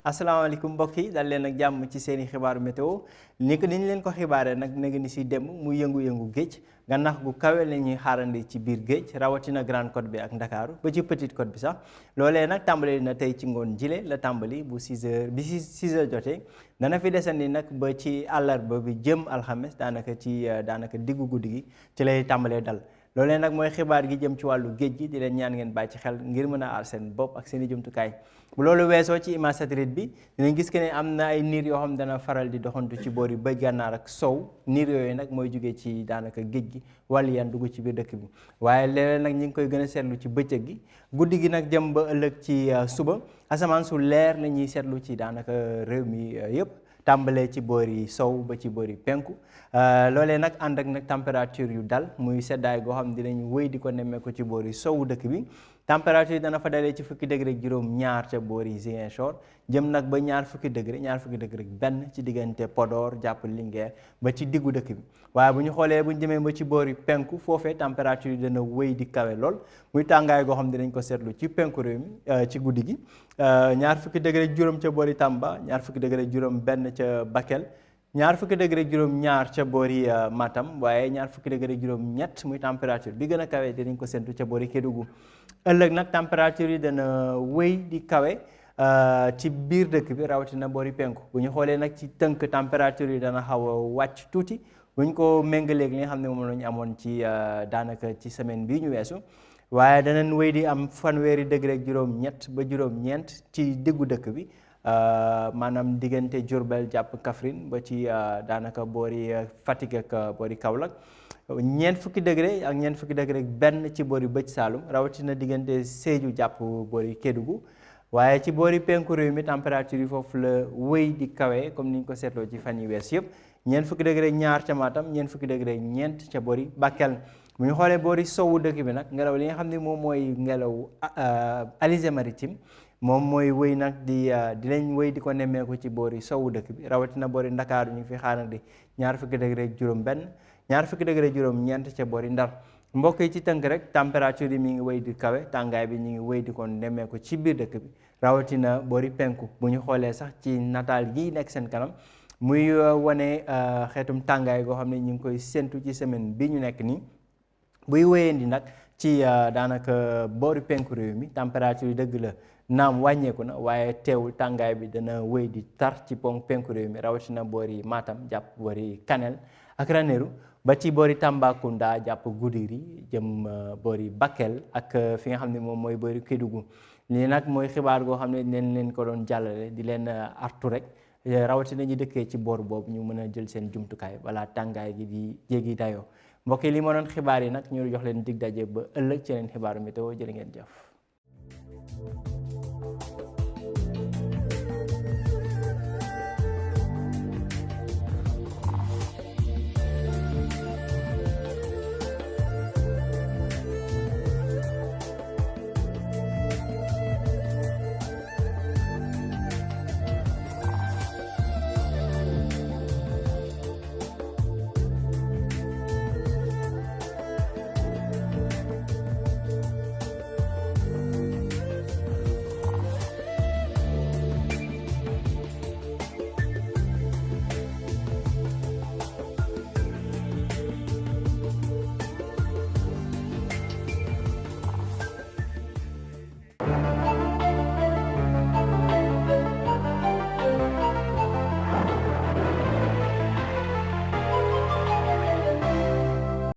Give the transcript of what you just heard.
asalaamaaleykum mbokk yi dal leen ak jàmm ci seeni xibaaru météo ni ñu leen ko xibaaree nag ni si dem mu yëngu-yëngu géej gànnax gu kawe la ñuy xaarandi ci biir géej rawatina Grande Côte bi ak Ndakaaru ba ci Petite Côte bi sax loolee nag tàmbali na tey ci ngoon jile la tàmbali bu 6h bi 6h jotee dana fi desandi nag ba ci àllarba bi jëm alxames daanaka diggu guddi gi ci lay tàmbalee dal. loolee nag mooy xibaar gi jëm ci wàllu géej gi di leen ñaan ngeen bàyyi ci xel ngir mën a aar seen bopp ak seen i jumtukaay bu loolu weesoo ci image satellite bi dinañ gis que ne am na ay niir yoo xam dana faral di doxantu ci boor yi bëj gànnaar ak sow niir yooyu nag mooy jógee ci daanaka géej gi wàllu yan dugg ci biir dëkk bi waaye léeg nag ñi ngi koy gën a seetlu ci bëccëg gi guddi gi nag jëm ba ëllëg ci suba asamaan su leer la ñuy seetlu ci daanaka réew mi yëpp tàmbalee ci boori sow ba ci boori penku loolee nag ànd ak nag température yu dal muy seddaay goo xam ne dinañ wéy di ko nemmeeku ci boori sowu dëkk bi température yi dana fa dalee ci fukki degré ak juróom ñaar ca boori Ziguinchor jëm nag ba ñaar fukki degré ak benn ci diggante Podor jàpp Linguère ba ci diggu dëkk bi waaye bu ñu xoolee bu ñu jëmee ba ci boori penku foofee température yi dana wéy di kawe lool muy tàngaay goo xam ne dinañ ko seetlu ci penku réew mi ci guddi gi ñaar fukki degré ak juróom ca boori Tamba ñaar fukki degré ak juróom benn ca Bakel ñaar fukki degré ak juróom ñaar ca boori Matam waaye ñaar fukki degré ak juróom ñett muy température bi gën a kawe dinañ ko séntu ca boori Kédougou ëllëg nag température yi dana wéy di kawe ci biir dëkk bi rawatina boori penku bu ñu xoolee nag ci tënk température yi dana xaw a wàcc tuuti bu ñu ko méngaleeg li nga xam ne moom la ñu amoon ci daanaka ci semaine bii ñu weesu waaye danañ wéy di am fanweeri degré ak juróom ñett ba juróom ñeent ci diggu dëkk bi maanaam diggante Diourbel jàpp Kaffrine ba ci daanaka boori Fatick ak boori Kaolack ñeent fukki degré ak benn ci boori bëj Saalum rawatina diggante Sédhiou jàpp boori Kédougou waaye ci boori penku réew mi température yi foofu la wéy di kawe comme ni ñu ko seetloo ci fan yi wees yëpp ñeent fukki degré ak ñaar ca Matam ñeent fukki degré ak ñeent ca boori Bakel bu ñu xoolee boori sowu dëkk bi nag ngelaw li nga xam ne moom mooy ngelaw alizé maritime moom mooy wéy nag dinañ wéy di ko nemmeeku ci boori sowu dëkk bi rawatina boori Ndakaaru ñu ngi fi xaarandi ñaar fukki degré ak juróom benn ñaar fukki degré ak juróom ñeent ca boori Ndar mbokk yi ci tënk rek température yi mi ngi wéy di kawe tàngaay bi ñu ngi wéy di ko nemmeeku ci biir dëkk bi rawatina boori penku bu ñu xoolee sax ci nataal gi nekk seen kanam muy wane xeetum tàngaay goo xam ne ñu ngi koy séntu ci semaine bi ñu nekk nii buy wéyandi nag ci daanaka boori penku réew mi température yi dëgg la naam wàññeeku na waaye teewul tàngaay bi dana wéy di tar ci penku réew mi rawatina boori Matam jàpp boori Kanel ak Ranérou ba ci boori Tambacounda jàpp Goudiri jëm boori Bakel ak fi nga xam ne moom mooy boori Kédougou lii nag mooy xibaar goo xam ne dinañ leen ko doon jàllale di leen artu rek rawatina ñi dëkkee ci boor boobu ñu mën a jël seen jumtukaay balaa tàngaay gi di jéggi dayoo mbokk yi li ma doon xibaar yi nag ñu jox leen dig daje ba ëllëg ci leen xibaaru météo jërë ngeen jëf